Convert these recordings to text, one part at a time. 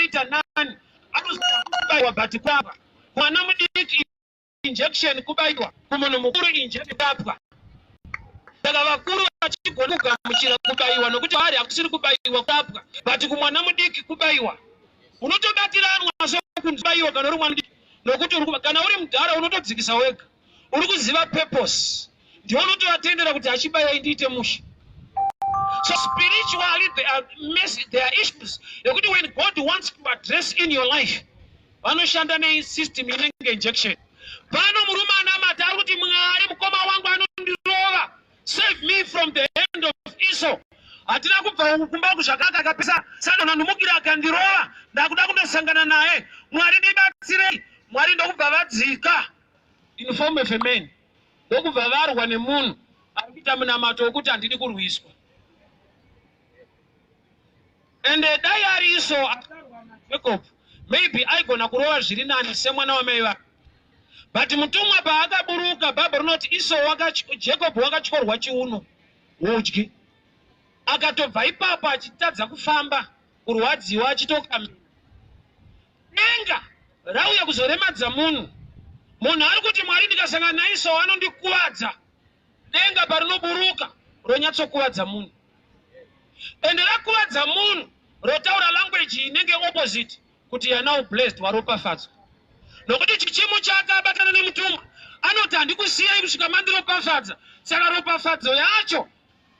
anoita nani, anokubayiwa, but kwapa mwana mudiki injection kubayiwa, kumunhu mukuru injection kurapwa. Saka vakuru vachigona kugamuchira kubayiwa nokuti vari hakusiri kubayiwa, kurapwa, but kumwana mudiki kubayiwa. Unotobatiranwa sokunzi bayiwa kana uri mwana mudiki, nokuti kana uri mudhara unotodzikisa wega, uri kuziva purpose, ndiwe unotovatendera kuti achibayai ndiite mushe. So spiritually there are issues yekuti when God wants to address in your life, vanoshanda nesystem inenge injection. Pano murume anamata, ari kuti, "Mwari, mukoma wangu anondirova, save me from the hand of Esau. Hatina kubva kumba kuzvakaka, akapisa sanonandimukira akandirova, ndakuda kundosangana naye. Mwari, ndibatsirei." Mwari ndokubva vadzika in form of a man, ndokubva varwa nemunhu ari kuita munamato wekuti handidi kurwiswa. Ende dai ari Esau akarwa naJacob, maybe aigona kurova zviri nani semwana wamai vake. But mutumwa paakaburuka, Bhaibheri rinoti Esau Jacob wakatyorwa chiuno udyi, akatobva ipapo achitadza kufamba, kurwadziwa, achitokamira. Denga rauya kuzoremadza munhu. Munhu ari kuti, "Mwari, ndikasangana naEsau anondikuvadza." Denga parinoburuka ronyatsokuvadza munhu, ende rakuvadza munhu rotaura language inenge opposite kuti, "You are now blessed, waropafadzwa," nokuti chichimu chake abatana nemutumwa anoti, "Handikusiyai kusvika mandiropafadza." Saka ropafadzo yacho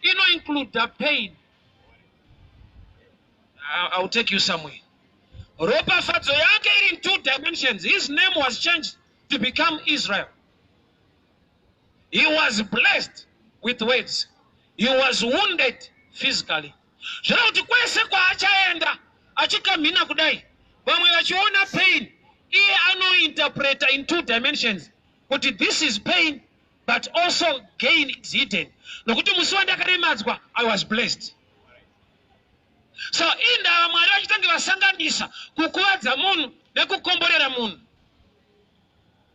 inoincluda pain. I'll take you somewhere. Ropafadzo yake iri in two dimensions. His name was changed to become Israel. He was blessed with words, he was wounded physically. Zvino kuti kwese kwaachaenda achikamhina kudai, vamwe vachiona pain, iye anointerpreta in two dimensions kuti this is pain but also gain is hidden, nokuti musi wandakaremadzwa I was blessed. So indava Mwari vachitange vasanganisa kukuvadza munhu nekukomborera munhu?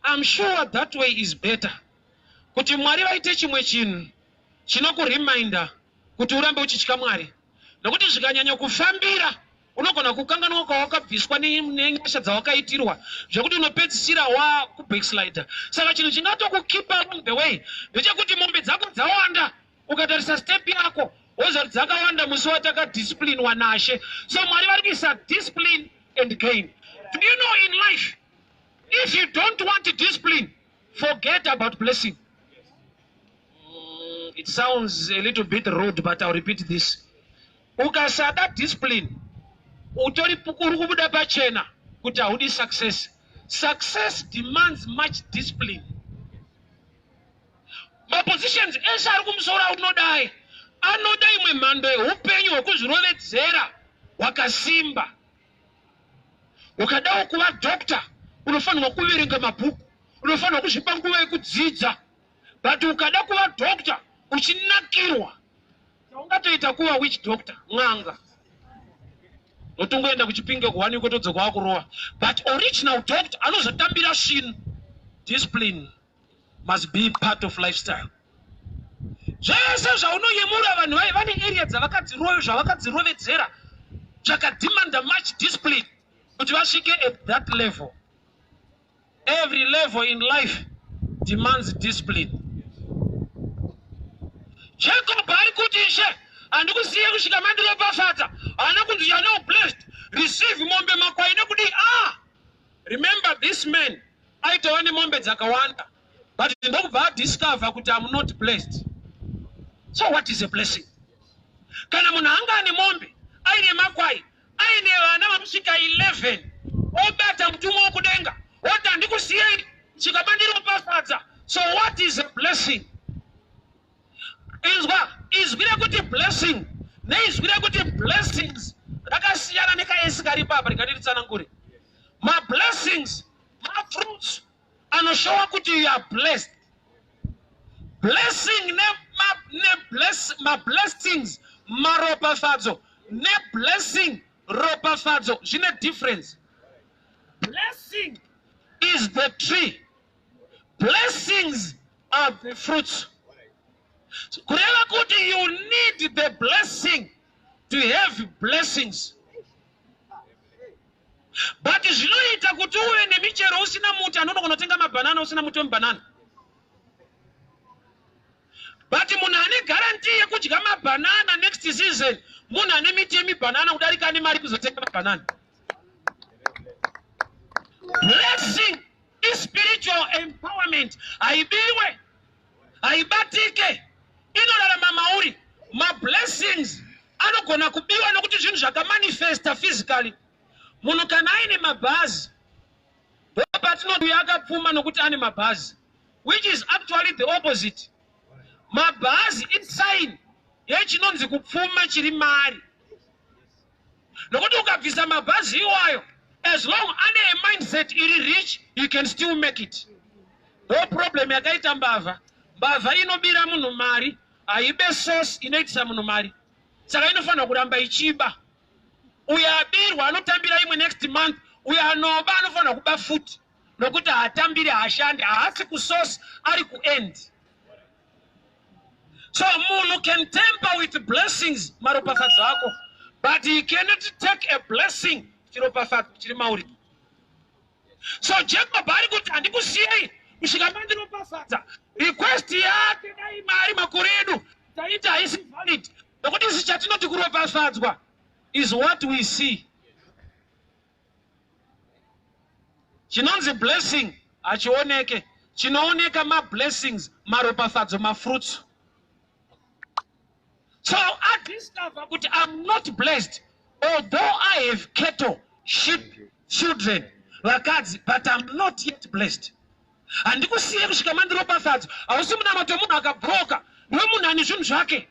I'm sure that way is better, kuti Mwari vaite chimwe chinhu chinokureminda kuti urambe uchitya Mwari, nokuti zvikanyanya kufambira unogona kukanganwa kwawakabviswa nenyasha dzawakaitirwa, zvekuti unopedzisira wakubackslider. Saka chinhu chingatokukeepa along the way ndechekuti mombe dzako dzawanda, ukatarisa step yako woziva kuti dzakawanda musi watakadisciplinwa nashe. So Mwari vari kuisa discipline and gain. Do you know, in life, if you don't want discipline, forget about blessing. It sounds a little bit rude, but I'll repeat this. Ukasada discipline, utori uri kubuda pachena kuti haudi success. Success demands much discipline. Mapositions ese ari kumusoro aunodai anoda imwe mhando yeupenyu hwekuzvirovedzera hwakasimba. Ukadawo kuva doctor, unofanirwa kuverenga mabhuku, unofanirwa kuzvipa nguva yekudzidza. But ukada kuva doctor uchinakirwa, chaungatoita kuva witch doctor, n'anga, notongoenda kuChipinge kuwani kotodzoka wakurova. But original doctor anozotambira svinu. Discipline must be part of lifestyle. Zvese zvaunoyemura, vanhu vai vane area zvavakadzirovedzera zvakademanda much discipline kuti vasvike at that level. Every level in life demands discipline. Jacob ari kuti, "Ishe, handikusiye kusvika mandiropafadza." Haana kunzi, "You are now blessed, receive mombe, makwai nekudii." Ah, remember, this man aitova nemombe dzakawanda, but ndokubva adiscover kuti, "Am not blessed." So what is a blessing? Kana munhu anga ane mombe, aine makwai, aine vana vanosvika 11, obata mutumwa wokudenga oti, "Handikusiyei kusvika mandiropafadza." So what is a blessing? Inzwa, izwi rekuti blessing neizwi rekuti blessings rakasiyana nekaesi kari papa. Rikati mablessings mafruits anoshowa kuti you are blessed. Blessing mablessings maropafadzo neblessing ropafadzo zvine difference. Blessing is the tree, blessings are the fruits. Kureva kuti you need the blessing to have blessings. michero usina muti, anonogona kutenga mabhanana usina muti wemubhanana. But munhu ane guarantee yekudya mabhanana next season, munhu ane miti yemibhanana kudarika ane mari kuzotenga mabhanana. Blessing ispiritual empowerment, haibiwe, haibatike, inorarama mauri. Mablessings anogona kubiwa nokuti zvinhu zvakamanifesta physically. Munhu kana aine mabhazi, ndopatinoti uyo akapfuma nokuti ane mabhazi, which is actually the opposite. Mabhazi isign yechinonzi kupfuma chiri mari, nokuti ukabvisa mabhazi iwayo, as long ane a mindset iri rich, you can still make it. Ndo problem yakaita mbavha. Mbavha inobira munhu mari, haibe source inoitisa munhu mari, saka inofanira kuramba ichiba. Uyo abirwa anotambira imwe next month, uyo anoba anofanira kuba futi, nokuti haatambiri, haashandi, haasi kusource, ari kuend. So munhu can tamper with blessings, maropafadzo ako, but he cannot take a blessing, chiropafadzo chiri mauri. So Jacob ari kuti, "Handikusiyei kusvika mandiropafadza." Request yake, dai mari makore edu taiti haisi valid, nokuti isi chatinoti kuropafadzwa is what we see. Chinonzi blessing hachioneke. Chinooneka mablessings, maropafadzo, mafruits. So adiscover kuti, "I'm not blessed although I have cattle, sheep, children, vakadzi, but I'm not yet blessed. Handikusiye kusvika mandiropafadza." Hausi munamato munhu akabroka, ndiwe munhu ane zvinhu zvake.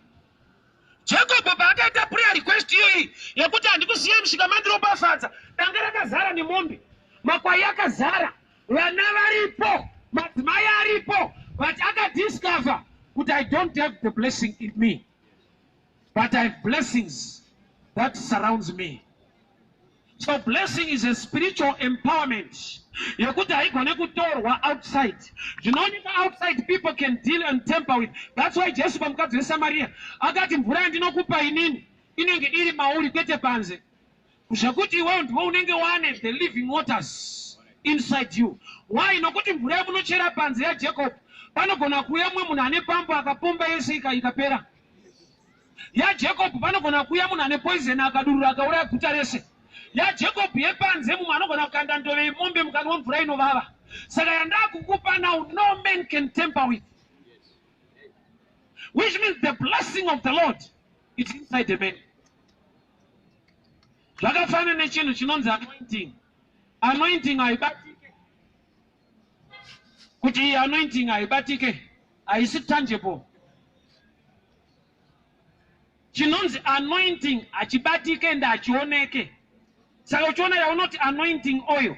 Jacob paakaita prayer request iyoyi yekuti, "Handikusiye kusvika mandiropafadza," danga rakazara nemombe, makwai akazara, vana varipo, madzimai aripo, but akadiscover kuti, "I don't have the blessing in me, but I have blessings that surrounds me." So blessing is a spiritual empowerment yekuti haigone kutorwa outside. Zvinooneka outside, people can deal and tamper with. That's why Jesu pamukadzi weSamaria akati, "Mvura yandinokupa inini inenge iri mauri, kwete panze, zvekuti iwewo ndiwe unenge wane the living waters inside you." Why? Nokuti mvura yamunochera panze yaJacob, panogona kuuya mumwe munhu ane pambo akapomba yese ikapera. YaJacob, panogona kuuya munhu ane poison akadurura, akauraya guta rese. YaJacob yepanze, mumwe anogona kukanda ndove yemombe mukanwa, mvura inovava. Saka yandakukupa now, no man can tamper with, which means the blessing of the Lord is inside the man. Zvakafanana nechinhu chinonzi anointing. Anointing haibatike. Kuti iyi anointing haibatike, haisi tangible. Chinonzi anointing hachibatike ende hachioneke. Saka uchiona yaunoti anointing oil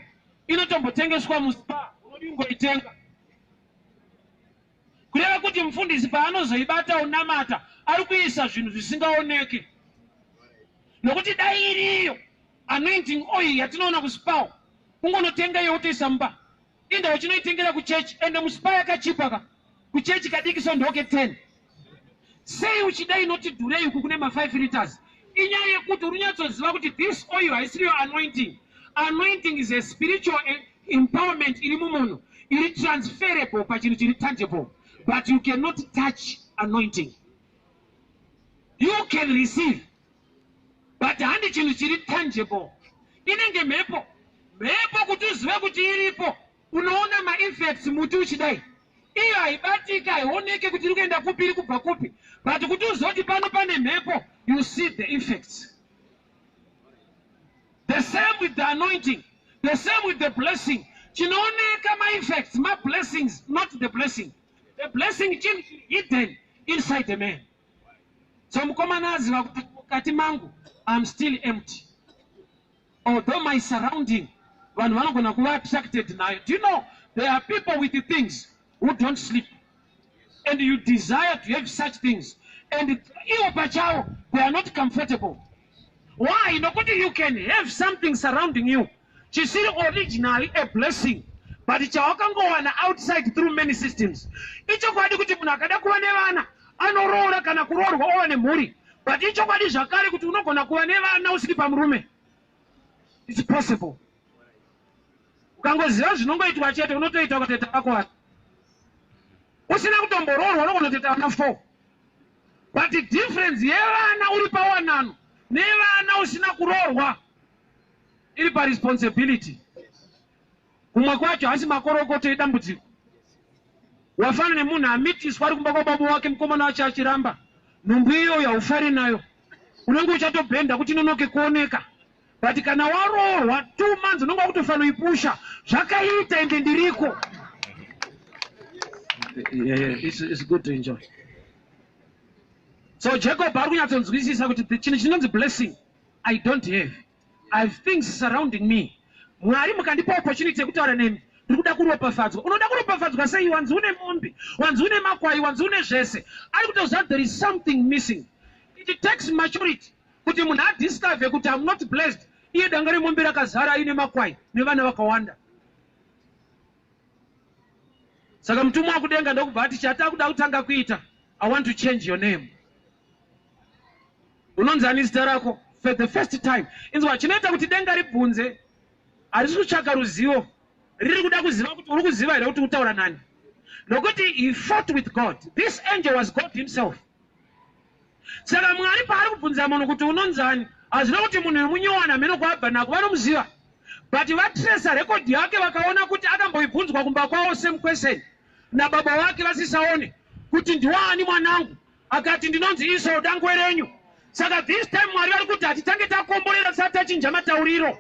inotombotengeswa muSpar, unodi kungoitenga, kureva kuti mufundisi paanozoibata unamata, ari kuisa zvinhu zvisingaoneke, nokuti dai iriyo anointing oil yatinoona kuSpar, kungonotenga iyo wotoisa mumba. Inda uchinoitengera kuchechi, ende muSpar yakachipa ka, kuchechi kadikiso ndoke 10. Sei uchida inoti dhurei uku kune ma5 liters? Inyaya yekuti uri kunyatsoziva kuti this oil haisiriyo anointing. Anointing is a spiritual empowerment iri mumunhu, iri transferable pachinhu chiri tangible, but you cannot touch anointing. You can receive, but handi chinhu chiri tangible. Inenge mhepo. Mhepo, kuti uzive kuti iripo, unoona maeffects, muti uchidai. Iyo haibatiki, haioneke kuti iri kuenda kupi, iri kubva kupi, but kuti uzoti pano pane mhepo, you see the effects. The same with the anointing, the same with the blessing. Chinooneka maeffects, mablessings, not the blessing. The blessing chinhu chiri hidden inside the man. So mukomana aziva kuti, "Mukati mangu I'm still empty, although my surrounding, vanhu vanogona kuva attracted nayo." Do you know there are people with the things who don't sleep, and you desire to have such things, and iwo pachavo they are not comfortable? Why? Nokuti you can have something surrounding you chisiri originally a blessing, but chawakangowana outside through many systems. Ichokwadi kuti munhu akada kuva nevana anoroora kana kuroorwa, ova nemhuri, but ichokwadi zvakare kuti unogona kuva nevana usiri pamurume. It's possible. Ukangoziva zvinongoitwa chete unotoita ukatoita vako vana. Usina kutomboroorwa unogona kutoita vana 4. But difference yevana uri pawanano nevana usina kuroorwa iri paresponsibility. Kumwe kwacho hasi makorokoto edambudziko. Wafana nemunhu amitiswa ari kumba kwababa wake mukomana wacho achiramba. Nhumbu iyoyo haufari nayo. Unenge uchatobhenda kuti inonoke kuoneka. But kana waroorwa 2 months unenge wakutofanoipusha. Zvakaita ende ndiriko. Yeah, yeah, it's good to enjoy. So Jacob ari kunyatsonzwisisa kuti chinhu chinonzi blessing I don't have. I have things surrounding me. Mwari mukandipa opportunity yekutaura nemi, ndiri kuda kuropafadzwa. Unoda kuropafadzwa sei? Wanzi une mombe, wanzi une makwai, wanzi une zvese. Ari kutoziva there is something missing. It takes maturity kuti munhu adiscover kuti I'm not blessed. Iye danga remombe rakazara aine makwai nevana vakawanda. Saka mutumwa wakudenga ndokubva ati chatakuda kutanga kuita, I want to change your name. Unonzi ani zita rako? For the first time. Inzwa, chinoita kuti denga ribvunze harisi kutsvaka ruzivo, riri kuda kuziva kuti uri kuziva here kuti utaura nani. Nokuti he fought with God. This angel was God himself. Saka Mwari paari kubvunza munhu kuti unonzani, hazvina kuti munhu wemunyowani hameno kwaabva nako, vanomuziva. But vatresa record yake vakaona kuti akamboibvunzwa kumba kwavo same question nababa vake vasisaone kuti ndiwaani mwanangu, akati ndinonzi Esau dangwe renyu. Saka this time Mwari vari kuti hatitange takomborera tisati tachinja matauriro.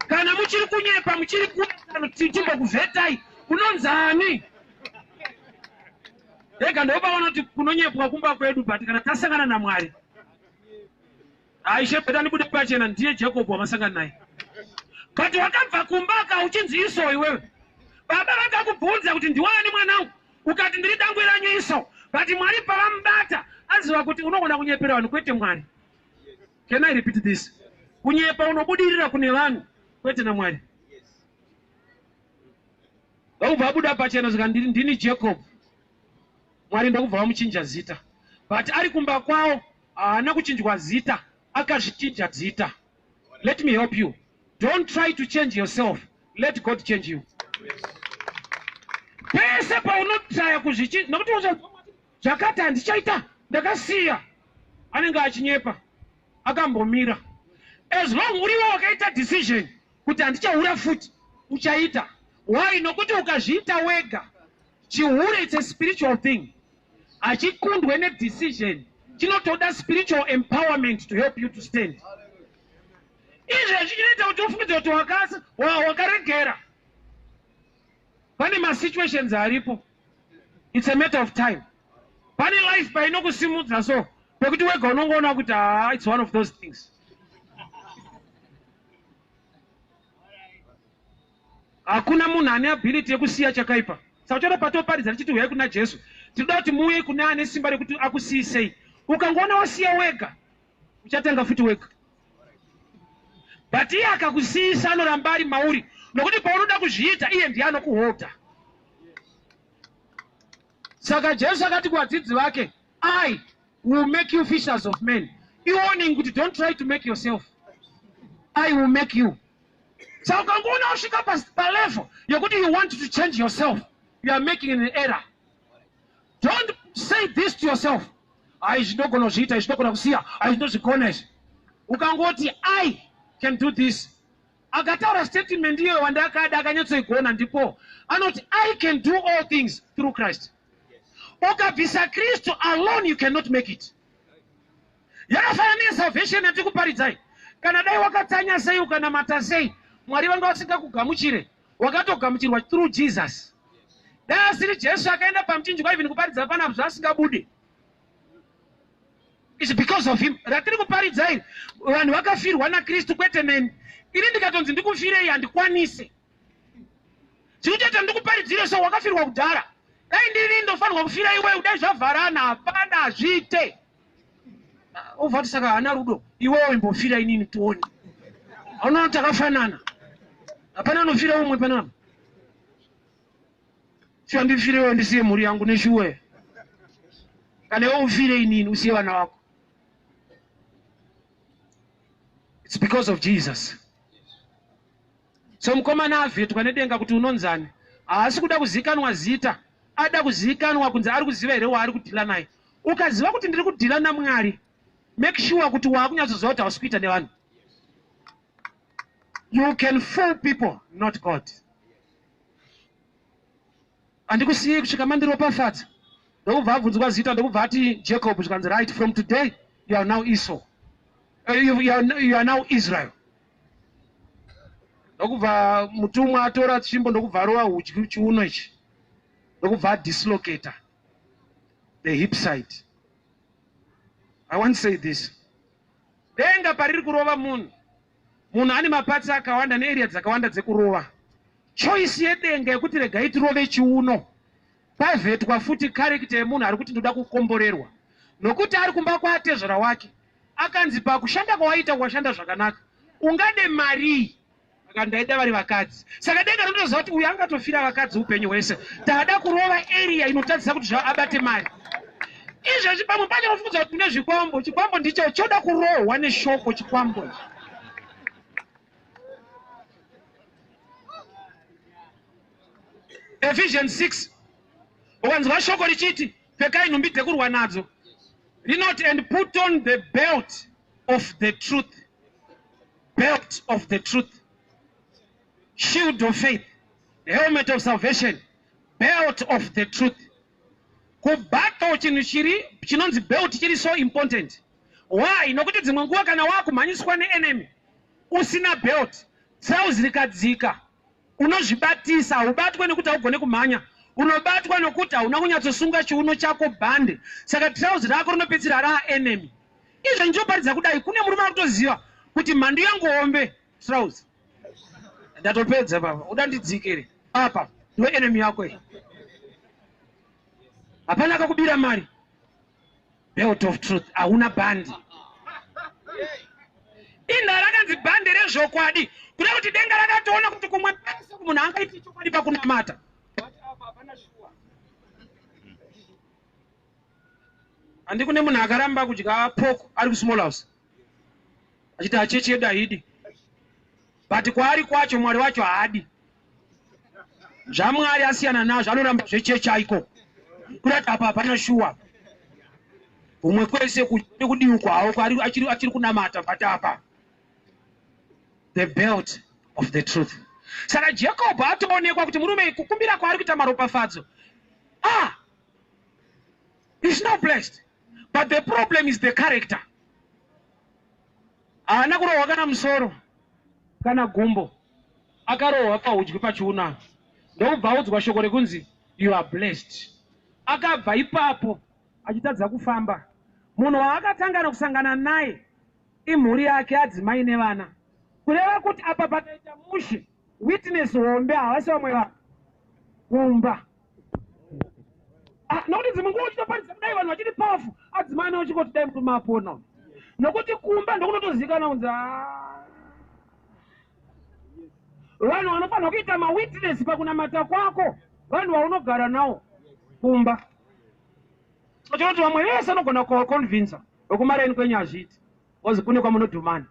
Kana muchiri kunyepa, muchiri timbokuvhetai, unonzani? Rega ndopaona kuti kunonyepwa kumba kwedu, but kana tasangana naMwari, aishe beta ndibude pachena, ndiye Jacob wamasangana naye. But wakabva kumba ka uchinzi Esau iwewe. Baba vakakubvunza kuti ndiwani mwanangu, ukati ndiri dangwe ranyu Esau. But Mwari pavamubata aziva kuti unogona kunyepera vanhu kwete Mwari. Can I repeat this? Kunyepa unobudirira kune vanhu kwete naMwari. Ndokubva abuda pachena zvika ndini Jacob. Mwari ndokubva vamuchinja zita. But ari kumba kwavo haana kuchinjwa zita, akazvichinja zita. Let me help you. Don't try to change yourself. Let God change you. Pese paunotraya kuzvichinja, nokuti zvakati handichaita, ndakasiya. Anenge achinyepa, akambomira. As long uriwe wakaita decision kuti handichaura futi, uchaita. Why? Nokuti ukazviita wega, chihure it's a spiritual thing. Hachikundwe nedecision, chinotoda spiritual empowerment to help you to stand. Izvezvi chinoita kuti ufungidze kuti wakaregera. Pane masituations aripo. It's a matter of time. Pane life painokusimudza so pekuti wega unongoona kuti it's one of those things. Hakuna munhu ane ability yekusiya chakaipa. Saka uchaona patoparidza tichiti huyai kuna Jesu, tinoda kuti muuye kune ane simba rekuti akusiyisei. Ukangoona wasiya wega, uchatanga futi wega. But iye akakusiyisa anoramba ari mauri, nokuti paunoda kuzviita iye ndiye anokuholda. Saka Jesu akati kuvadzidzi vake, I will make you fishers of men. Iwarning kuti don't try to make yourself. I will make you. Saka ukangoona wasvika palevel yekuti you want to change yourself, you are making an error. Don't say this to yourself. Ai, zvinogona kuzviita, zvinogona kusiya, ai, zvinozvigona izvi. Ukangoti I can do this. Akataura statement iyoyo wandakada akanyatsoigona ndipo anoti I can do all things through Christ. Ukabvisa Kristu alone you cannot make it. Yakafanana nesalvation yatiri kuparidzai. Kana dai wakatsanya sei ukanamata sei, Mwari vanga vasingakugamuchire, wakatogamuchirwa through Jesus. Dai asiri Jesu akaenda pamuchinjikwa even kuparidza panapa zvasingabude. It's because of him. Ratiri kuparidza iri, vanhu vakafirwa naKristu kwete neni. Ini ndikatonzi ndikufirei handikwanise. Chinotoita ndikuparidzire so wakafirwa kudhara. Dai ndiri ndofanirwa kufira iwewe, dai zvavharana, hapana hazviite. Obva kuti saka haana rudo, iwewe imbofira inini tione. Hauna takafanana. Hapana anofira umwe panapa. Shuwa ndifire iwewe ndisiye mhuri yangu neshuwe. Kana iwe ufire inini usiye vana vako. It's because of Jesus. So mukomana avhetwa nedenga kuti unonzani, haasi kuda kuzikanwa zita, ada kuzikanwa kunzi ari kuziva here waari kudhila naye. Ukaziva kuti ndiri kudhila naMwari, make sure kuti waakunyatsoziva kuti hausi kuita nevanhu. You can fool people, not God. Handikusiyei kusvika mandiropafadza. Ndokubva abvunzwa zita, ndokubva ati Jacob, zvikanzi right, from today you are now Esau. You are now Israel. Ndokubva mutumwa atora tsvimbo, ndokubva arova hudyi chiuno ichi, ndokubva adislocata the hip side. I want to say this, denga pariri kurova munhu, munhu ane maparts akawanda nearea dzakawanda dzekurova. Choice yedenga yekuti regai tirove chiuno, pavhetwa futi character yemunhu ari kuti ndoda kukomborerwa, nokuti ari kumba kwaatezvara wake, akanzi pakushanda kwawaita washanda zvakanaka, ungade marii? Aka ndaida vari vakadzi. Saka denga rinotoziva kuti uyu angatofira vakadzi upenyu hwese. Tada kurova area inotadzisa kuti abate mari. Izvezvi pamwe pacho unofunga kuti une zvikwambo, chikwambo ndicho choda kurohwa neshoko, chikwambo ichi. Ephesians 6, ukanzwa shoko richiti pfekai nhumbi dzekurwa nadzo, rinoti and put on the belt of the truth, belt of the truth, shield of faith, helmet of salvation, belt of the truth. Kubattle chinhu chiri chinonzi belt chiri so important. Why? Nokuti dzimwe nguva kana wakumhanyiswa neenemy usina belt, trouser rikadzika, unozvibatisa. Haubatwe nekuti haugone kumhanya, unobatwa nokuti hauna kunyatsosunga chiuno chako bhande, saka trouser rako rinopedzisira raaenemy. Izvo ndichoparidza kudai, kune murume akutoziva kuti mhandu yangu hombe trouser. Ndatopedza baba, uda ndidzikere apa, ndo enemy yako iyi. Hapana akakubira mari, belt of truth, hauna bhandi. Inda rakanzi bhandi rezvokwadi, kuda kuti denga rakatoona kuti kumwe pese munhu angaiti chokwadi pakunamata. Handi kune munhu akaramba kudya pork ari kusmall house achiti achechi yedu haidi, but kwaari kwacho Mwari wacho haadi zvaMwari, asiyana nazvo, anoramba zvechechi aiko. Kuda kuti apa hapana shuwa, kumwe kwese kudiwi kwawo achiri kunamata, but apa the belt of the truth. Saka Jacob atoonekwa kuti murume kukumbira kwaari kuita maropafadzo, ah, is now blessed, but the problem is the character. Haana kurohwa kana musoro kana gumbo, akarohwa pahudyi pachiuno, ndokubva audzwa shoko rekunzi you are blessed. Akabva ipapo achitadza kufamba. Munhu waakatanga kusangana naye imhuri yake, adzimai nevana, kureva kuti apa pakaita mushe, witness hombe havasi vamwe vanhu, kumba. Ah, nokuti dzimwe nguva uchitoparidza kudai vanhu vachiti powerful, adzimai navo chingoti dai murume apona, nokuti kumba ndokunotozivikanwa kunzi, ah. Vanhu vanofanira kuita mawitness pakunamata kwako vanhu vaunogara nawo kumba. Chinoti vamwe vese anogona kuconvinsa vekumareni kwenyu hazviiti, because kune kwamunodhumana.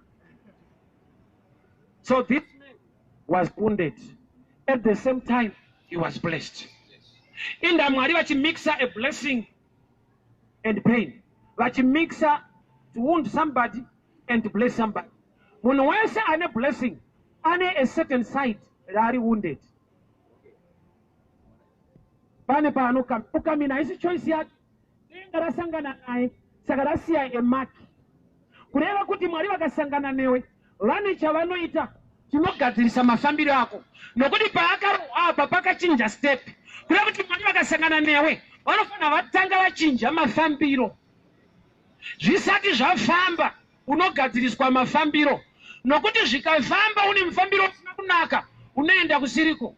So this man was wounded, at the same time he was blessed. Inda Mwari vachimixa a blessing and pain, vachimixa to wound somebody and to bless somebody. Munhu wese ane blessing ane a certain side raari wounded. Pane paanokamina, haisi choice yake, denga rasangana naye, saka rasiya a mark, kureva kuti Mwari vakasangana newe vane chavanoita chinogadzirisa mafambiro ako, nokuti paakarohwa apa pakachinja step, kureva kuti Mwari vakasangana newe vanofanira vatanga vachinja mafambiro. Zvisati zvafamba unogadziriswa mafambiro, nokuti zvikafamba une mufambiro usina kunaka unoenda kusiriko.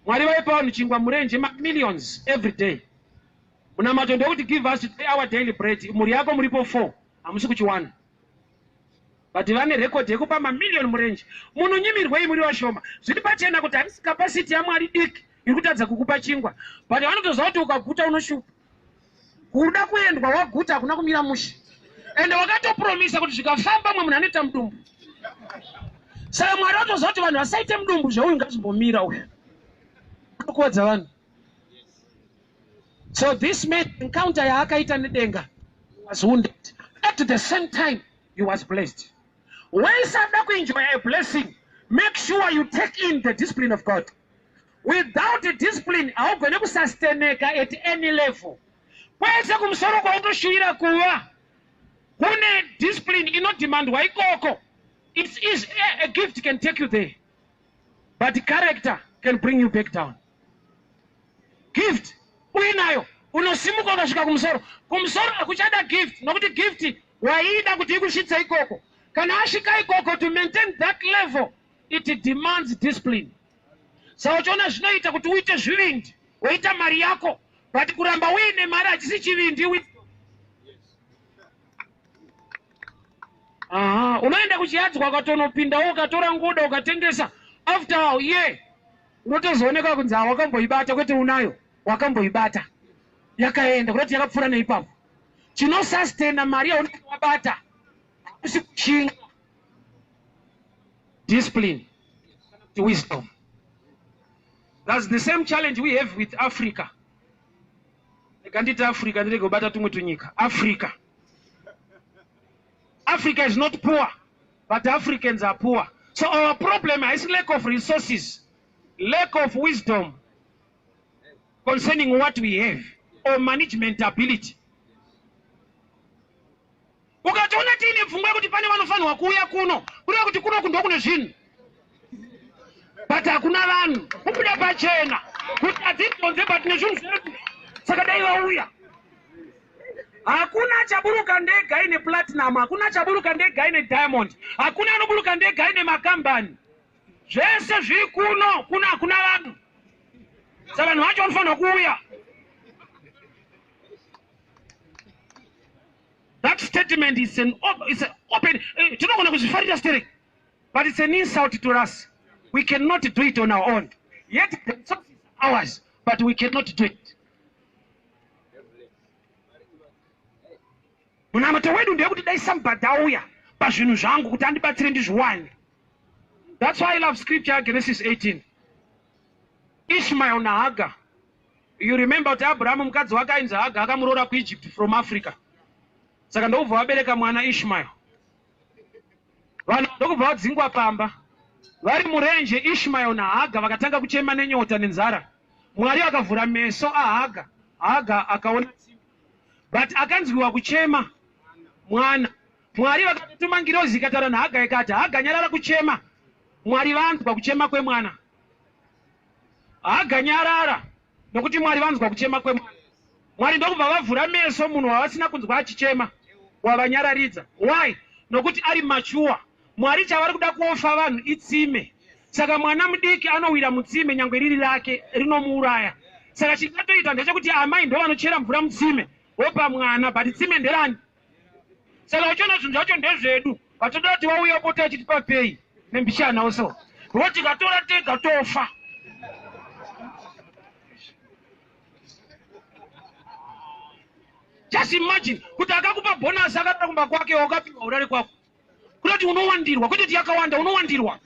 Mwari vaipa vanhu chingwa murenje, mamillions every day. Munamato ndekuti give us today our daily bread. Mhuri yako muripo 4, hamusi kuchiwana, but vane record yekupa mamiliyoni murenje. Munonyimirwei muri vashoma? Zviri pachena kuti haisi capacity yaMwari diki iri kutadza kukupa chingwa, but vanotoziva kuti ukaguta unoshupa kuda kuendwa, waguta hakuna kumira mushe, ende wakatopromisa kuti zvikafamba mwe munhu anoita mudumbu. Saka Mwari vatoziva kuti vanhu vasaite mudumbu, zveuyu ngazvimbomira, uyu anokuwadza vanhu. So this man, encounter yaakaita nedenga, was wounded. At the same time he was blessed. Wese ada kuenjoy a blessing, make sure you take in the discipline of God. Without discipline haugone kusustaineka at any level. Kwese kumusoro kwautoshuvira kuva, kune discipline inodemandwa ikoko. It's easy, a gift can take you there, but character can bring you back down. Gift uinayo, unosimuka ukasvika kumusoro. Kumusoro hakuchada gift, nokuti gift waiida kuti ikusvitse ikoko. Kana asvika ikoko, to maintain that level it demands discipline. Saka uchiona zvinoita kuti uite zvivindi, woita mari yako, but kuramba uine mari hachisi chivindi. Aha, unoenda kuchiyadzwa, ukatonopindawo, ukatora nguda, ukatengesa, after a year unotozooneka kunzi wakamboibata, kwete unayo, wakamboibata, yakaenda, kunoti yakapfuura neipapo. Chinosustaina mari yaunenge wabata hakusi kushinga, discipline, wisdom. That's the same challenge we have with Africa. Rega nditi Africa, ndirege kubata tumwe tunyika. Africa, Africa is not poor, but Africans are poor. So our problem haisi lack of resources, lack of wisdom concerning what we have or management ability. Ukatoona tiine pfungwa yekuti pane vanofanirwa kuuya kuno, kureva kuti kunoku ndokune zvinhu, but hakuna vanhu. Kubuda pachena kuti hadzidonze, but nezvinhu zvedu, saka dai vauya. Hakuna chaburuka ndega ine platinum, hakuna chaburuka ndega ine diamond, hakuna anoburuka ndega ine makambani. Zvese zviri kuno, kuno hakuna vanhu, sa vanhu vacho vanofanirwa kuuya. That statement is an open, tinogona kuzvifarira sterek, but it's an insult to us. We cannot do it on our own, yet the resources are ours, but we cannot do it. Munamato wedu ndeyekuti dai somebody auya pazvinhu zvangu kuti andibatsire ndizviwane. That's why I love scripture, Genesis 18, Ishmael naHagar. You remember kuti Abrahamu, mukadzi wake ainzi Hagar, akamuroora kuEgypt from Africa. Saka ndokubva vabereka mwana Ishmael. Vanhu ndokubva vadzingwa pamba. Vari murenje, Ishmael naHagar vakatanga kuchema nenyota nenzara. Mwari akavhura meso aHagar. Hagar akaona tsime, but akanzwiwa kuchema mwana. Mwari vakatotuma ngirozi, ikataura naHagar, ikati, "Hagar, nyarara kuchema, Mwari vanzwa kuchema kwemwana. Hagar, nyarara, nokuti Mwari vanzwa kuchema kwemwana." Mwari ndokubva vavhura meso munhu wavasina kunzwa achichema, wavanyararidza. Why? Nokuti ari mature. Mwari chavari kuda kuoffer vanhu itsime. Saka mwana mudiki anowira mutsime, nyange riri rake, rinomuuraya. Saka chingatoita ndechekuti amai ndo vanochera mvura mutsime, vopa mwana, but tsime nderani? Saka uchiona zvinhu zvacho ndezvedu, vatoda kuti vauya pota vachitipa pei nembishana also, ro tikatora tega tofa. Just imagine kuti akakupa bonus, akatoda kumba kwake, wakapiwa urare kwako, kutoti unowandirwa, kwete kuti yakawanda, unowandirwa.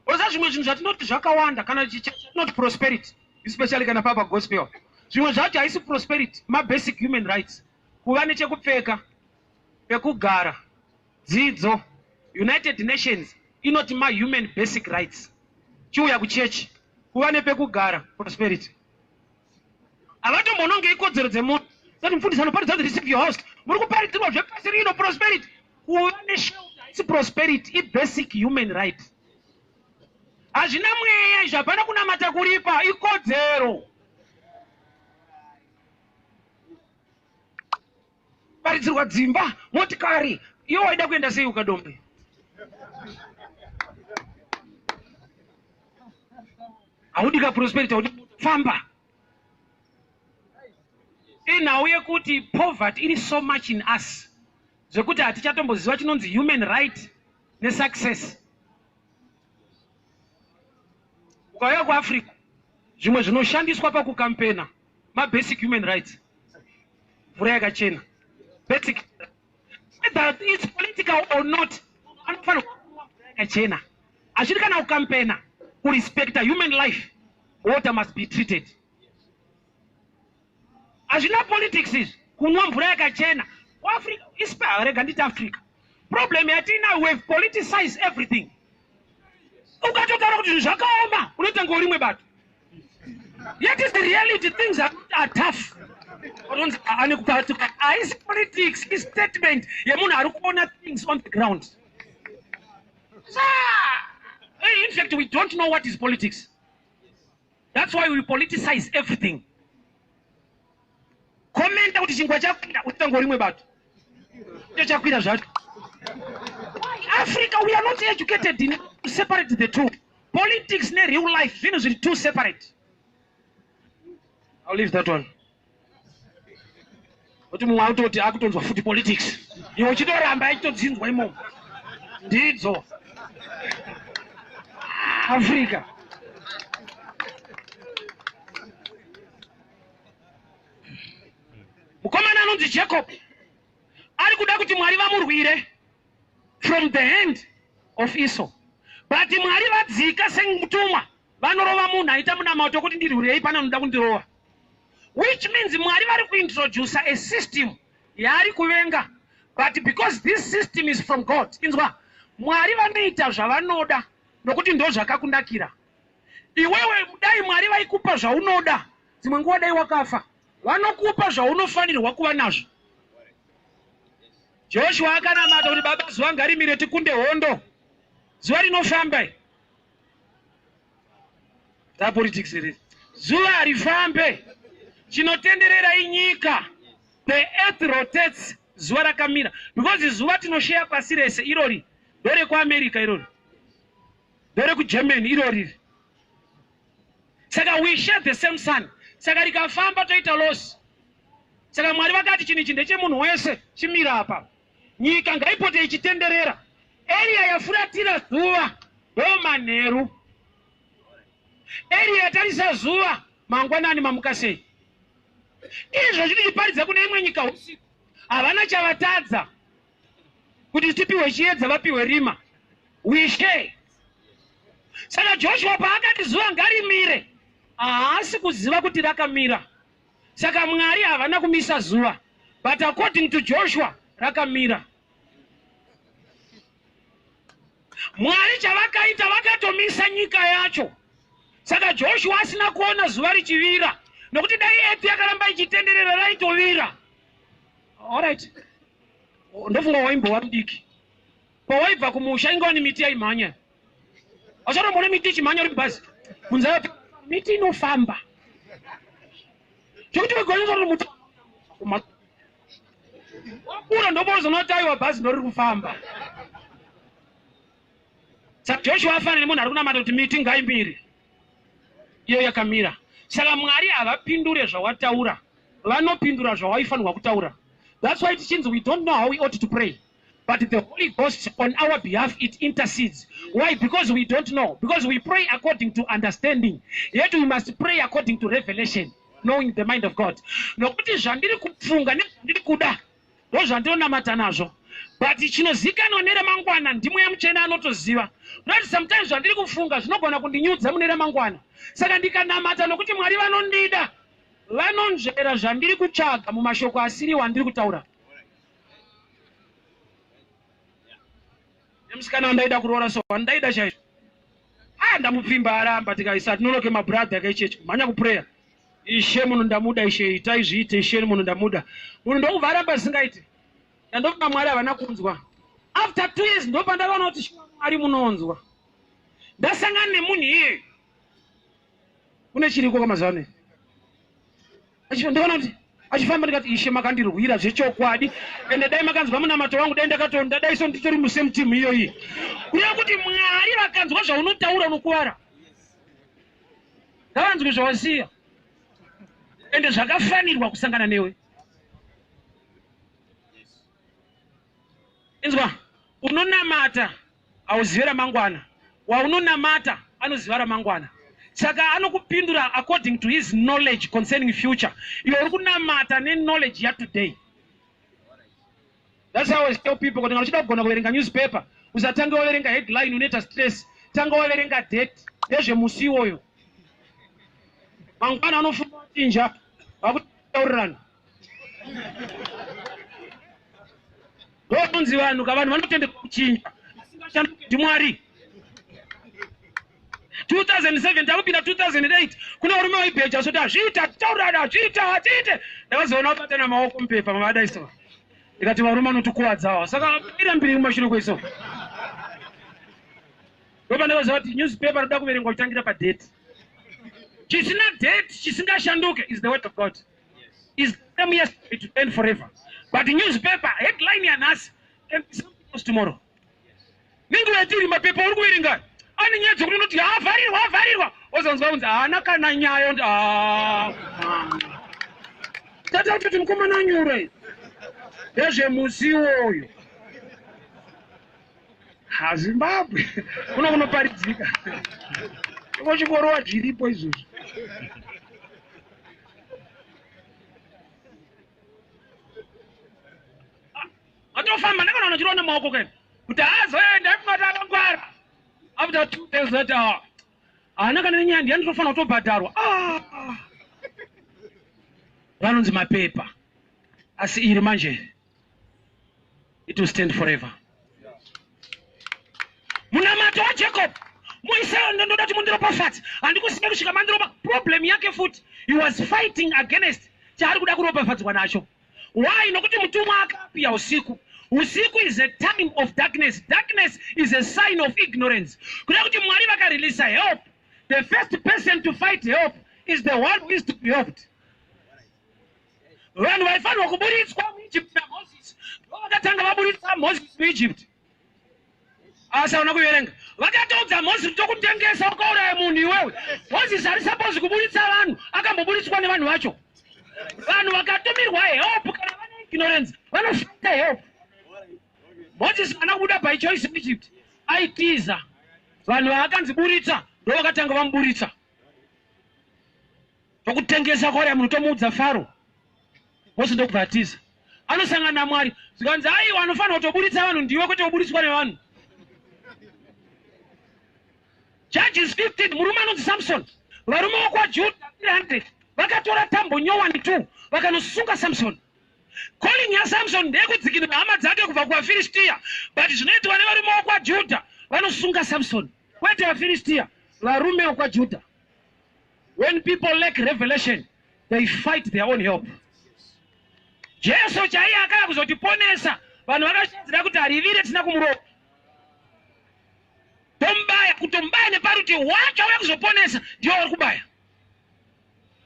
Oza zvimwe zvinhu zvatinoti zvakawanda, kana chatinoti prosperity, especially kana papa gospel, zvimwe zvacho haisi prosperity, mabasic human rights: kuva nechekupfeka, pekugara, dzidzo. United Nations inoti mahuman basic rights. Chiuya kuchechi, kuva nepekugara prosperity. Havatombononge ikodzero dzemunhu. Sati mufundisi anoparidza kuti receive your house, muri kuparidzirwa zvepasi rino. Prosperity, kuva neshelter haisi prosperity, ibasic human right. Hazvina mweya izvo, hapana kunamata kuripa, ikodzero. Paridzirwa dzimba, motikari, iwe waida kuenda sei ukadombe? Haudi ka prosperity, haudi famba. Inhau yekuti poverty iri so much in us zvekuti hatichatomboziva chinonzi human right nesuccess. Ukauya kuAfrica, zvimwe zvinoshandiswa pakukampena mabasic human rights: mvura yakachena, basic. Whether it's political or not, anofanirwa kunwa mvura yakachena. Hazviri kana kukampena, kurespecta human life, water must be treated. Hazvina politics izvi, kunwa mvura yakachena. KuAfrica, ispa rega nditi Africa. Problem yatiinayo, we have politicized everything. Ukatotaura kuti zvinhu zvakaoma, unoita ngorimwe bato. Yet is the reality, things are tough. Haisi politics, istatement yemunhu ari kuona things on the ground. In fact, we don't know what is politics. That's why we politicize everything. Komenta kuti chingwa chakwira, unoita ngorimwe bato. Icho chakwira zvacho. Africa, we are not educated in to separate the two. Politics ne real life, zvinhu zviri two separate. I'll leave that one. Kuti mumwe autoti akutonzwa futi politics. Iwe uchitoramba achitodzinzwa imomo. Ndidzo. Africa. Mukomana anonzi Jacob ari kuda kuti Mwari vamurwire from the hand of Esau. But Mwari vadzika semutumwa vanorova munhu aita munamato kuti ndirwirei pane anoda kundirova. Which means Mwari vari kuintroduce a system yaari kuvenga. But because this system is from God, inzwa, Mwari vanoita zvavanoda nokuti ndo zvakakunakira. Iwewe dai Mwari vaikupa zvaunoda, dzimwe nguva dai wakafa. Vanokupa zvaunofanirwa kuva nazvo. Joshua akanamata kuti baba zuva ngarimire tikunde hondo. Zuva rinofamba. Politics iri. Zuva harifambe. Chinotenderera inyika. The earth rotates. Zuva rakamira. Because zuva tinosheya pasi rese irori. NderekuAmerica irori. NderekuGermany irori. Saka we share the same sun. Saka rikafamba toita loss. Saka Mwari vakati chinhu ichi ndechemunhu wese, chimira apa. Nyika ngaipote ichitenderera. Area yafuratira zuva ndo manheru. Area yatarisa zuva mangwanani mamuka sei. Izvo zvinochiparidza kune imwe nyika usiku. Havana chavatadza kuti tipiwe chiedza vapiwe rima. We share. Saka Joshua paakati zuva ngarimire, haasi kuziva kuti rakamira. Saka Mwari havana kumisa zuva, but according to Joshua rakamira. Mwari chavakaita vakatomisa nyika yacho. Saka Joshua asina kuona zuva richivira, nokuti dai earth yakaramba ichitenderera raitovira. Alright. Ndofunga waimbova mudiki. Pawaibva kumusha ingava nemiti yaimhanya. Auchatomboona miti ichimhanya uri mubhazi. Kunze miti inofamba. Chekuti wegonyesa uri muti wakura ndopozoona kuti aiwa bhazi ndoriri kufamba. Saka Joshua afanira nemunhu ari kunamata kuti miti ngaimire. Iyo yakamira. Saka Mwari havapindure zvawataura. Vanopindura zvawaifanirwa kutaura. That's why tichinzi we don't know how we ought to pray. But the Holy Ghost on our behalf, it intercedes. Why? Because we don't know. Because we pray according to understanding. Yet we must pray according to revelation, knowing the mind of God. Nokuti zvandiri kufunga nezvandiri kuda ndozvandinonamata nazvo. But chinozikanwa neremangwana ndimweya mutsvene anotoziva. Not sometimes zvandiri kufunga zvinogona kundinyudza mune ramangwana. Saka ndikanamata nokuti Mwari vanondida, vanonzvera zvandiri kutsvaga mumashoko asiriwo andiri kutaura. Nemusikana wandaida kuroora so wandaida chaizvo. Ah, ndamupfimba aramba tikaisa tinonoke mabrother akachechi kumhanya kuprayer. Ishe munhu ndamuda ishe itai zviite ishe munhu ndamuda. Munhu ndokubva aramba zvisingaiti. Ndandofunga Mwari havana kunzwa. After 2 years ndopandakaona kuti Mwari munonzwa. Ndasangana nemunhu iye. Kune chiriko kamazuva ano. Ndikaona kuti achifamba ndikati ishe makandirwira zvechokwadi ende dai makanzwa munamato wangu dai ndakatonda dai so nditori musame team iyoyi. Kureva kuti Mwari vakanzwa zvaunotaura unokuvara. Ngavanzwe zvawasiya ende zvakafanirwa kusangana newe. Inzwa, unonamata hauzive ramangwana, waunonamata anoziva ramangwana. Saka anokupindura according to his knowledge concerning future. Iwe uri kunamata neknowledge yatoday. That's how I tell people kuti kana uchida kugona kuverenga newspaper, usatange waverenga headline, unoita stress. Tanga waverenga date, ndezvemusi iwoyo. Mangwana anofunga kuchinja, vakutaurirana. Ndonzi vanhu ka vanhu vanotenda kuchinja, asingashanduki ndiMwari. 2007 takupinda 2008, kune varume vaibheja soti hazviita, titaurirana, hazviita, hatiite. Ndakazoona vabatana maoko mupepa mavadaisa, ndikati varume vanotikuvadzawa, saka irambiri kumashure kweiso. Ndopandakaziva kuti newspaper roda kuverengwa kutangira padate. Chisina date, chisingashanduke is the word of God, is the same yesterday, today and forever. But newspaper headline yanhasi can be something else tomorrow. Nenguva yatiri, mapepa uri kuverenga ane nyaya dzekuti unoti avharirwa, avharirwa, ozanzwa kunzi haana kana nyaya. Unoti tata kutoti mukomana anyura ndezvemusi iwoyo. HaZimbabwe kuno kunoparidzika iko chikorowa zviripo izvozvo. Atofamba ndakana unochiroona maoko kaini kuti azoenda kumati akangwara. After 2 days later, haana kana nenyaya, ndiani tofanira kutobhadharwa. Ah! Vanonzi mapepa, asi iri manje it will stand forever. Munamato waJacob muise, ndoda kuti mundiropafadze, handikusiya kusvika mandiropa. Problem yake futi, he was fighting against chaari kuda kuropafadzwa nacho. Why? Nokuti mutumwa akapiya usiku. Usiku is a time of darkness. Darkness is a sign of ignorance. Kuda kuti Mwari vakareleasa help, the first person to fight help is the one who is to be helped. Vanhu vaifanirwa kuburitswa muEgypt naMoses ndo vakatanga vaburitsa Moses muEgypt, asi hauna kuverenga. Vakatoudza Moses kuti tokutengesa, ukauraya munhu iwewe. Moses ari supposed kuburitsa vanhu, akamboburitswa nevanhu vacho. Vanhu vakatumirwa help, kana vane ignorance, vanofighta help. Moses haana kubuda by choice muEgypt, aitiza. Vanhu vaakanzi buritsa ndo vakatanga vamuburitsa. Tokutengesa kwauraya munhu, tomuudza Faro. Mose ndokubva atiza, anosangana naMwari, zvikanzi aiwa, anofanira kutoburitsa vanhu ndiwe, kwete kuburitswa nevanhu. Judges 15, murume anonzi Samson. Varume vokwaJudha 300 vakatora tambo nyowani 2, vakanosunga Samson. Calling yaSamson ndeyekudzikinura hama dzake kubva kuvaFiristiya, but zvinoitwa nevarume vokwaJudha, vanosunga Samson, kwete vaFiristiya, varume vokwaJudha. When people lack revelation, they fight their own help. Jesu chaiye akaya kuzotiponesa, vanhu vakashadzira kuti harivire tisina kumuropa, tomubaya, kutomubaya neparuti wacho auya kuzoponesa ndiwo vari kubaya.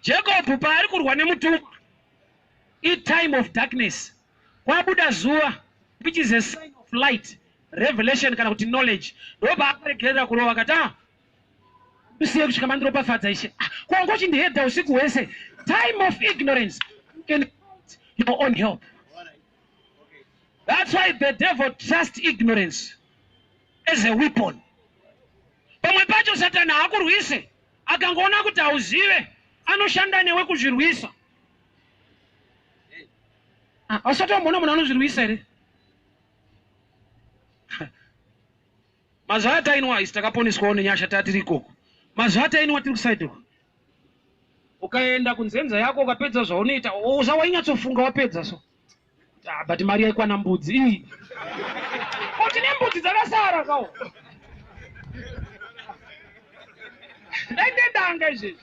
Jacob paari kurwa nemutumwa, itime of darkness. Kwabuda zuva, which is a sign of light, revelation kana kuti knowledge, ndopaakaregerera kurova, akati, "Ah, usiye kusvika mandiropafadza, Ishe." Ah, kwanga uchindihedha usiku hwese. Time of ignorance, you can fight your own help. That's why the devil trusts ignorance as a weapon. Pamwe pacho Satani haakurwise, akangoona kuti hauzive, anoshanda newe kuzvirwisa. Ah, asati wamboona munhu anozvirwisa here? Mazuva atainwa isi takaponeswawo nenyasha, tatiri ikoko. Mazuva atainwa tiri kuside uko, ukaenda kunzenza yako, ukapedza zvaunoita, usa wainyatsofunga wapedza so. Ah, but mari yaikwana mbudzi iyi, kuti nembudzi dzakasara kawo daindedanga izvezvi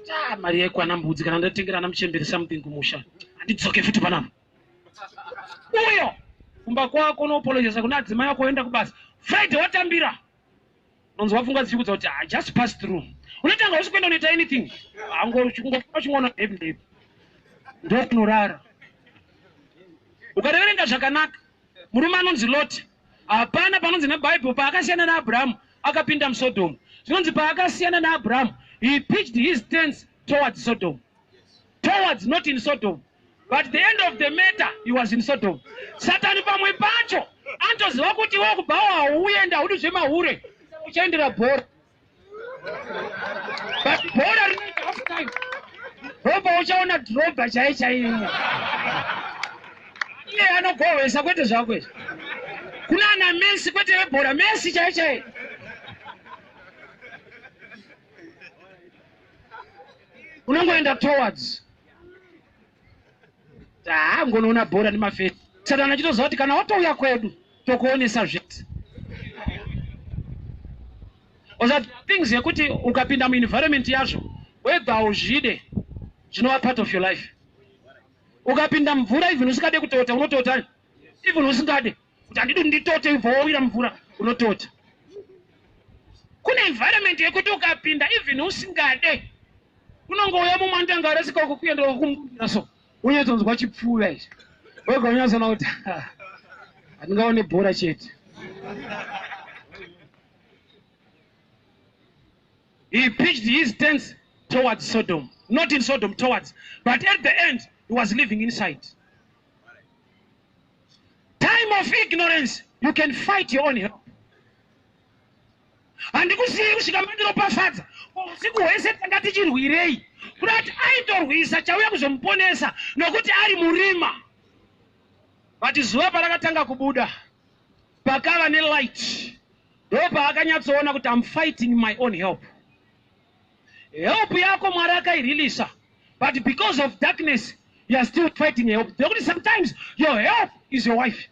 ta mari yaikwana mbudzi, kana ndatengera muchemberi something kumusha, handidzoke futi panapa. Uyo kumba kwako unoapologisa kuna adzimai ako, oenda kubasa Friday, watambira, unonzwa pfungwa dzichikudza kuti, "Ah, just pass through." Unotanga usi kuenda unoita anything, uchingoona ndepi ndepi, ndokunorara. Ukareverenga zvakanaka, murume anonzi Lot, hapana panonzi neBhaibheri paakasiyana naAbhurahamu akapinda muSodhomu. Zvinonzi paakasiyana naAbhurahamu, he pitched his tents towards Sodom. Towards, not in Sodom, but the end of the matter, he was in Sodom. Satani pamwe pacho anotoziva kuti iwe kubvawo hauende, haudi zvemahure, uchaendera bhora, but bhora rinoita half time. Ropa uchaona dhirobha chai chaiyo. Iye anogohwesa kwete zvako izvi. Kuna ana Messi kwete vebhora, Messi chai chai. Unongoenda towards. Taa ngonoona bhora nemafesi. Satani achitoziva kuti kana watouya kwedu tokuonesa zvese. Oza things yekuti ukapinda muenvironment yazvo whether hauzvide zvinova part of your life. Ukapinda mvura even usingade kutota unotota even usingade kuti handidi nditote ibva wawira mvura unotota. Kune environment yekuti ukapinda even usingade unongouya mumwe anotanga arasika uko kuenda wakumbundira so unyatsonzwa chipfuva ichi wega unyatsoona kuti handingaone bhora chete. He pitched his tents towards Sodom. Not in Sodom, towards. But at the end, he was living inside. Time of ignorance, you can fight your own help. Handikusiyei kusvika mandiropafadza. Usiku hwese tanga tichirwirei. Kuda kuti aitorwisa chauya kuzomuponesa nokuti ari murima. But zuva parakatanga kubuda, pakava nelight. Ndopaakanyatsoona kuti I'm fighting my own help. Help yako Mwari akairilisa, but because of darkness you are still fighting help. Nekuti sometimes your help is your wife.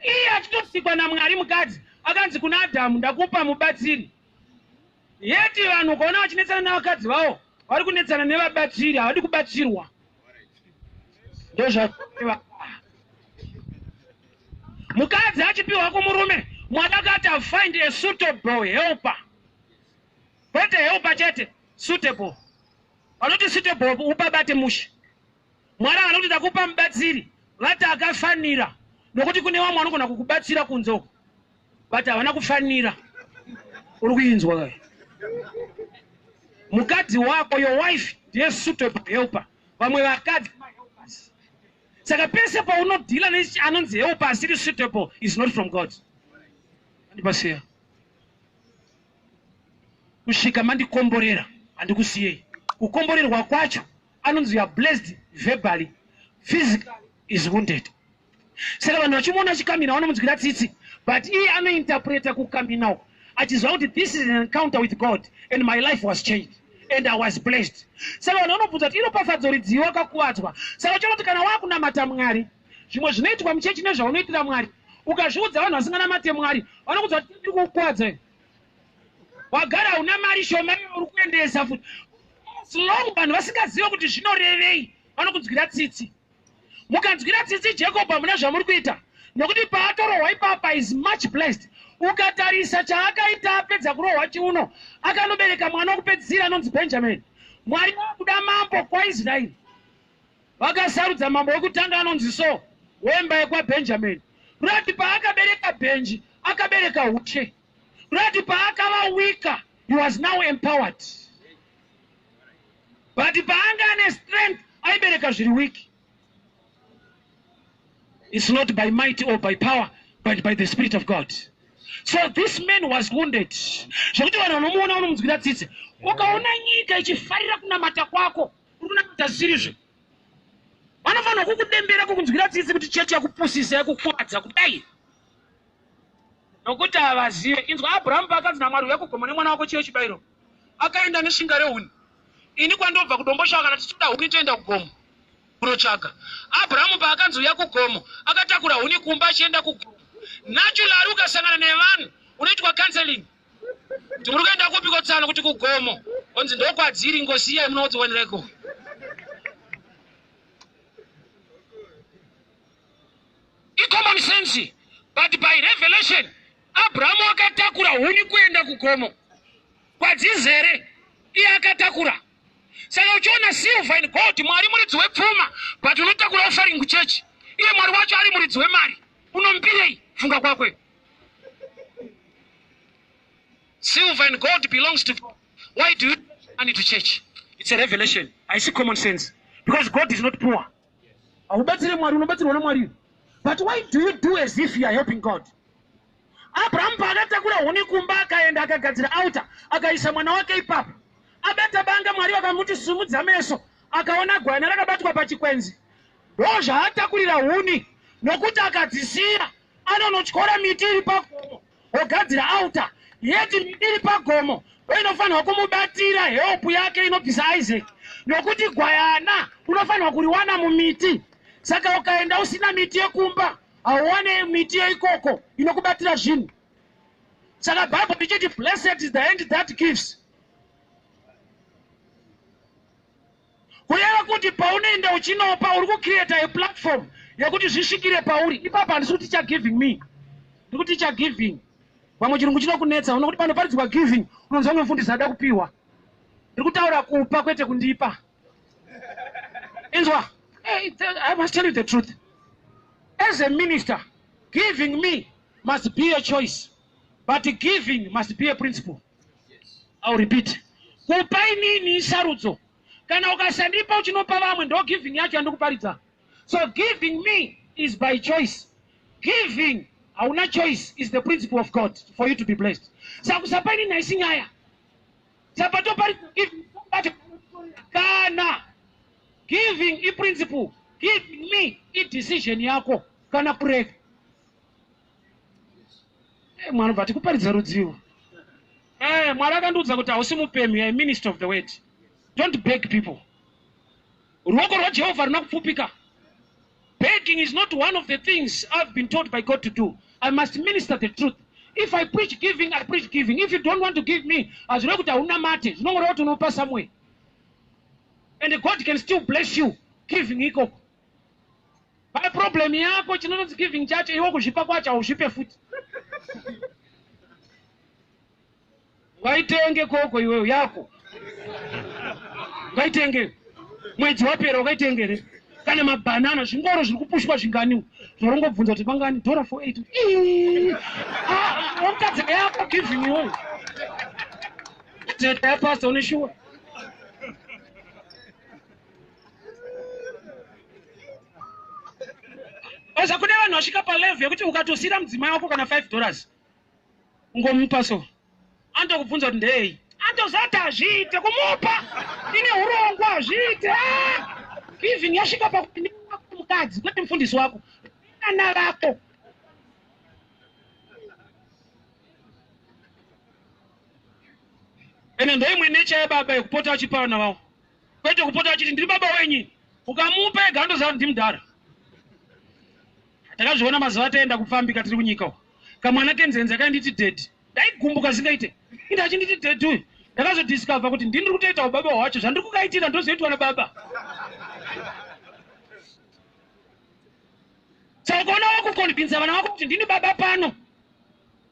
Iye achitosikwa naMwari mukadzi akanzi kuna Adhamu ndakupa mubatsiri. Yeti vanhu ukaona vachinetsana navakadzi vavo vari kunetsana nevabatsiri, havadi kubatsirwa. Ndozva mukadzi achipiwa kumurume Mwari akati find a suitable helper, kwete helper chete, suitable. Vanoti suitable upabate mushe. Mwari havana kuti ndakupa mubatsiri, vati akafanira, nokuti kune vamwe vanogona kukubatsira kunze uko but havana kufanira. Uri kuinzwa kai? Mukadzi wako, your wife, ndiye suitable helper. Vamwe vakadzi mahelpers. Saka pese paunodhila neanonzi helper asiri suitable is not from God. Andipasiya kusvika mandikomborera, handikusiyei. Kukomborerwa kwacho anonzi you are blessed verbally, physically is wounded. Saka vanhu vachimuona achikamina vanomunzwira tsitsi, but iye anointerpreta kukamina uku achiziva kuti this is an encounter with God and my life was changed and I was blessed. Saka vanhu vanobvunza kuti iropafadzo ridzii wakakuvadzwa. Saka uchaona kuti kana wakunamata Mwari, zvimwe zvinoitwa muchechi nezvaunoitira Mwari, ukazviudza vanhu vasinganamate Mwari vanokudza kuti tiri kukuvadza, wagara hauna mari shoma iyo uri kuendesa futi. As long vanhu vasingazive kuti zvinorevei vanokunzwira tsitsi. Mukanzwira tsitsi Jacob hamuna zvamuri kuita, nokuti paatorohwa ipapa is much blessed. Ukatarisa chaakaita apedza kurohwa chiuno, akanobereka mwana wokupedzisira anonzi Benjamin. Mwari vakuda mambo kwaIsraeri, vakasarudza mambo wekutanga anonzi so wemba yekwaBenjamin. Kurati paakabereka Benji akabereka ushe. Kurati paakava weaker he was now empowered, but paanga ane strength aibereka zviri weak. It's not by might or by power, but by the Spirit of God. So this man was wounded zvekuti vanhu vanomuona vanomunzwira tsitsi. Ukaona nyika ichifarira kunamata kwako, uri kunamata zisirizve, vanofanira kukudembera, kukunzwira tsitsi kuti chechi yakupusisa, yakukuvadza kudai, nokuti havazive. Inzwa, Abrahamu paakanzi naMwari uya kugomo nemwana wako chiyo chibayiro, akaenda neshinga rehuni. Ini kwandobva kuDomboshava, kana tichida huni toenda kugomo kunotsvaga. Abrahamu paakanzi uya kugomo, akatakura huni kumba achienda kugomo. Naturally ukasangana nevanhu unoitwa counseling kuti muri kuenda kupi kotsano, kuti kugomo, onzi ndokwadziri, ngosiyai munodziwanira ikoko. Icommon sense, but by revelation Abrahamu akatakura huni kuenda kugomo kwadzizere, iye akatakura. Saka uchiona silver and gold, Mwari muridzi wepfuma, but unotakura offering kuchechi, iye Mwari wacho ari muridzi wemari, unomupirei? Funga kwakwe. Silver and gold belongs to God. Why do you money to church? It's a revelation, haisi common sense, because God is not poor. Haubatsire Mwari, unobatsirwa naMwari, but why do you do as if you are helping God? Abrahamu paakatakura huni kumba akaenda akagadzira altar, akaisa mwana wake ipapo. Abata banga, Mwari vakamuti simudza meso, akaona gwayana rakabatwa pachikwenzi. Ndozvaatakurira huni, nokuti akadzisiya anonotyora miti iri pagomo ogadzira altar. Yet miti iri pagomo ndoinofanirwa kumubatira help yake inobvisa Isaac, nokuti gwayana unofanirwa kuriwana mumiti. Saka ukaenda usina miti yekumba, hauwane miti yeikoko inokubatira zvinhu. Saka Bible richiti blessed is the hand that gives. Kureva kuti paunoenda uchinopa, uri kucreata a platform yekuti zvisvikire pauri. Ipapo handisi kuti cha giving me, ndiri kuti cha giving. Vamwe chirungu chinokunetsa, unokuti panoparidzwa giving unonzwa mufundisi ada kupiwa. Ndiri kutaura kupa, kwete kundipa. Inzwa, hey, I must tell you the truth. As a minister, giving me must be a choice, but giving must be a principle. I'll repeat. Kupa inini isarudzo. Kana ukasandipa uchinopa vamwe, ndo giving yacho yandikuparidza. So giving me is by choice. Giving hauna choice is the principle of God for you to be blessed. Saka kusapa inini haisi nyaya. Saka toparidza giving, kana giving iprinciple, giving me idecision yako kana kurega. Mwana bva tikuparidza rudzivo. Mwari akandiudza kuti hausi mupemhi, you are minister of the word. Don't beg people. Ruoko rwaJehovha runa kupfupika. Begging is not one of the things I've been taught by God to do. I must minister the truth. If I preach giving, I preach giving. If you don't want to give me, hazvirevi kuti hauna mate, zvinongoreva kuti unopa somewhere. And God can still bless you giving ikoko. Pane problem yako chinotonzi giving chacho, iwe kuzvipa kwacho hauzvipe futi. Waitenge koko iwewe yako. Waitenge. Mwedzi wapera wakaitengere. Kana mabhanana, zvingoro zviri kupushwa zvingani, zvorongobvunza kuti pangani dollar for 8. Ah, wakadzi yako giving iwewe. Teta yapastor une shuwa. Oza kune vanhu vasvika palevel yekuti ukatosiyira mudzimai wako kana $5 ungomupa so, anotokubvunza kuti ndei, anotozati hazviite kumupa ine urongwa, hazviite. Giving yasvika pakuti mukadzi, kwete mufundisi wako, vana vako. Ene ndoimwe nature yababa yekupota achipa vana vavo, kwete kupota achiti ndiri baba wenyu. Ukamupa ega andoziva kuti ndimudhara. Takazviona mazuva ataenda kupfambika tiri kunyika uko, kamwana kenzenze kainditi daddy. Ndaigumbuka zingaite inde achinditi daddy uyu. Ndakazodiscover kuti ndini ndiri kutoita ubaba hwacho, zvandiri kukaitira ndozoitwa nababa. Saka ukaona wakuconvinsa vana vako kuti ndini baba pano,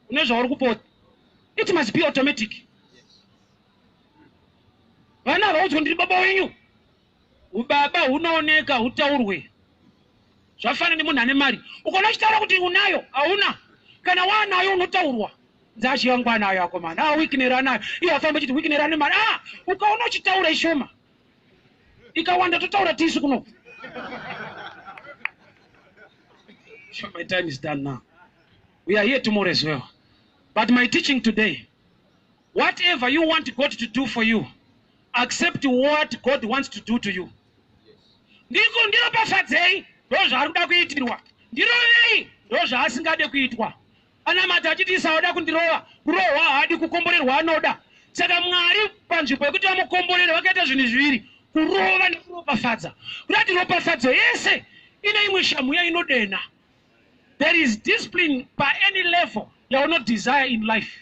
une zvauri kupota. It must be automatic. Vana havaudzwa ndiri baba wenyu. Ubaba hunooneka, hutaurwe. Zvafanana nemunhu ane mari, ukaona uchitaura kuti unayo, hauna. Kana waanayo unotaurwa nzachiyangu anayo, akomana, ah, Wicknell anayo, iye afamba achiti Wicknell ane mari. Ah, ukaona uchitaura ishoma, ikawanda totaura tisu kuno. My time is done now. We are here tomorrow as well. But my teaching today, whatever you want God to do for you, accept what God wants to do to you. Ndiko ndiropafadzei, ndo zvaari kuda kuitirwa. Ndirovei, ndo zvaasingade kuitwa. Anamata achiti isauda kundirova, kurohwa haadi, kukomborerwa anoda. Saka Mwari panzvimbo yekuti vamukomborere vakaita zvinhu zviviri, kurova nekuropafadza. Kuda kuti ropafadzo yese ine imwe shamhu yainodena. There is discipline pa any level yaunodesire in life.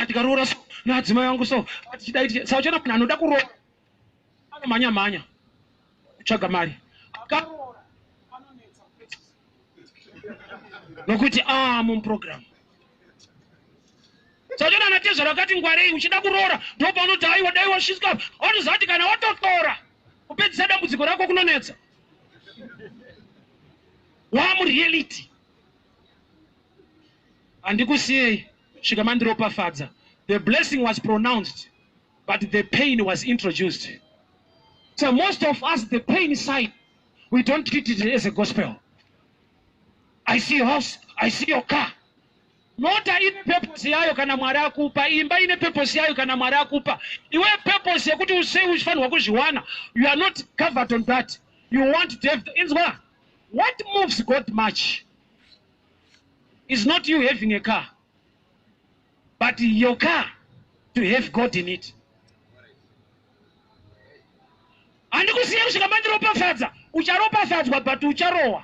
Tikaroora so naadzimai vangu so, tichidai, saka uchiona munhu anoda kuroora anomhanya mhanya kutsvaga mari, akaroora anonetsa nokuti mumuprogram. Saka uchiona anatezvara vakati ngwarei, uchida kuroora ndopaunoti aiwa dai wasvika, watoziva kuti kana watotora kupedzisa dambudziko rako kunonetsa, wamureality. Handikusiyei svika mandiropafadza. The blessing was pronounced, but the pain was introduced. So most of us, the pain side, we don't treat it as a gospel. I see your house, I see your car. Mota ine purpose yayo kana Mwari akupa, imba ine purpose yayo kana Mwari akupa. Iwe purpose yekuti usei uchifanirwa kuzviwana, you are not covered on that. You want to have the, inzwa, what moves God much is not you having a car, but your car to have God in it. Handikusiye kusvika mandiropafadza. Ucharopafadzwa but ucharohwa.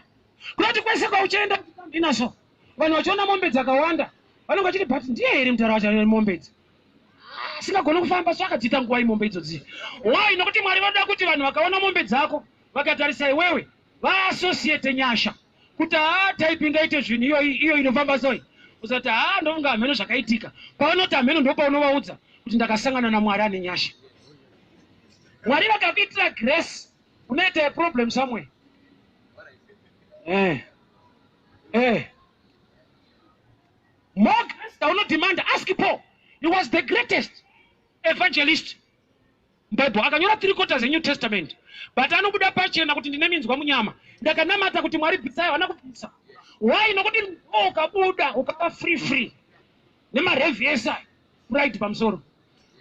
Kunoti kwese kwauchaenda ndinaso. Vanhu vachiona mombe dzakawanda vanenge vachiti but ndiye here mutaura wacho ane mombe idzi? Asingagoni kufamba so akadziita nguwai mombe idzodzi? Why? Nokuti Mwari vanoda kuti vanhu vakaona mombe dzako vakatarisa iwewe vaassociate nyasha kuti haa type ingaite zvinhu iyo iyo inofamba soi usati haa ndofunga hameno zvakaitika pavanoti hameno ndopaunovaudza kuti ndakasangana namwari ane nyasha mwari vakakuitira grace unoita a problem somewhere eh. Eh. More grace yaunodemanda ask Paul he was the greatest evangelist Bible akanyora 3 quarters yeNew Testament but anobuda pachena kuti ndine minzwa munyama ndakanamata kuti Mwari bvisai havana kubvisa why nokuti ukabuda ukava free free nemarevhi ese aya pride pamusoro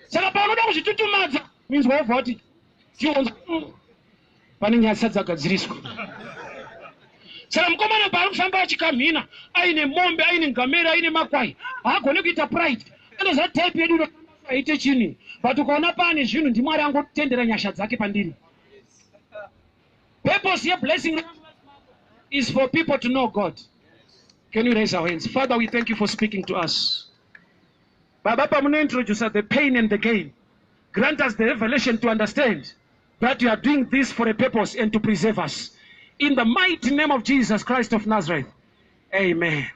saka paunoda kuzvitutumadza minzwa wobva wati chionza pane nyaya dzisati dzagadziriswa saka mukomana paari kufamba achikamhina aine mombe aine ngamera aine makwai haagone kuita pride anoziva type yedu aite chini but ukaona paane zvinhu ndimwari angotendera nyasha dzake pandiri purpose yeblessing is for people to know God. Can you raise our hands? Father, we thank you for speaking to us. Baba, pamunointroduce the pain and the gain, grant us the revelation to understand that you are doing this for a purpose and to preserve us. In the mighty name of Jesus Christ of Nazareth, amen.